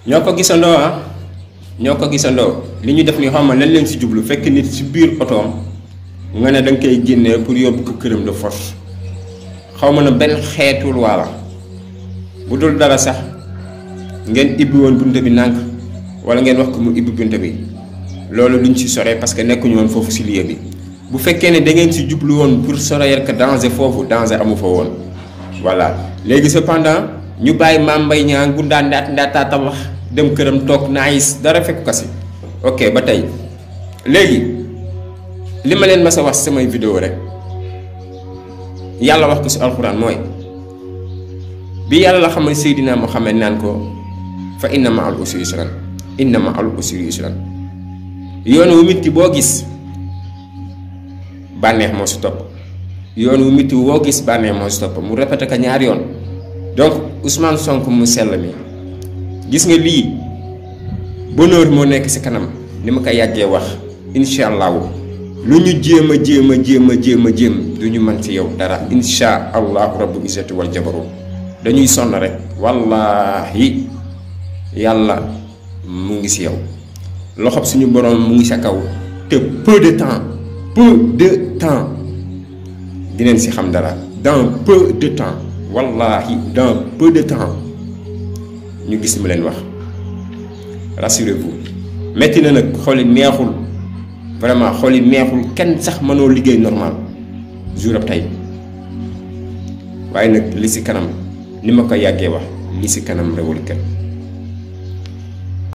ñoo ko gisandoo ah ñoo ko gisandoo li ñu def ni xam lan leen si jublu fekk nit si biir otoom nga ne da nga koy génnee pour yóbbu ko këram de force xaw ma na benn xeetu loi la bu dul dara sax ngeen ibbi woon bunte bi nànk wala ngeen wax ko mu ibbi bunte bi loolu duñ si sore parce que nekkuñu woon foofu si lieu bi bu fekkee ne da ngeen si jublu woon pour soreyal que danger foofu danger amu fa woon voilà léegi cependant ñu bàyyi Mame Mbaye Niang gu ndaataa wax dem këram toog nice dara fekk ko si ok ba tey léegi li ma leen mas a wax samay vidéo rek yàlla wax ko si alxuraan mooy bi yàlla la xamal Seydina Muhammad naan ko fa inna ma'al usri yusran inna ma'al usri yusran yoon wu metti boo gis bànneex moo si topp yoon wu metti woo gis bànneex moo si topp mu répété ko ñaari yoon donc Ousmane Sonko mu sell mi gis nga lii bonheur moo nekk si kanam ni ma ko yàggee wax incha allahu lu ñu jéem a du ñu mën ci yow dara incha allahu rabbu izzati wal jabarut dañuy sonn rek wallahi yàlla mu ngi si yow loxob suñu borom mu ngi sa kaw te peu de temps dinañ si xam dara dans peu de temps wallahi dans peu de temps ñu gis mu leen wax rassurez-vous metti na nag xol yi neexul vraiment xol yi neexul kenn sax mënoo liggéey normal jour ab tey waaye nag li si kanam ni ma ko yàggee wax li si kanam rewul kenn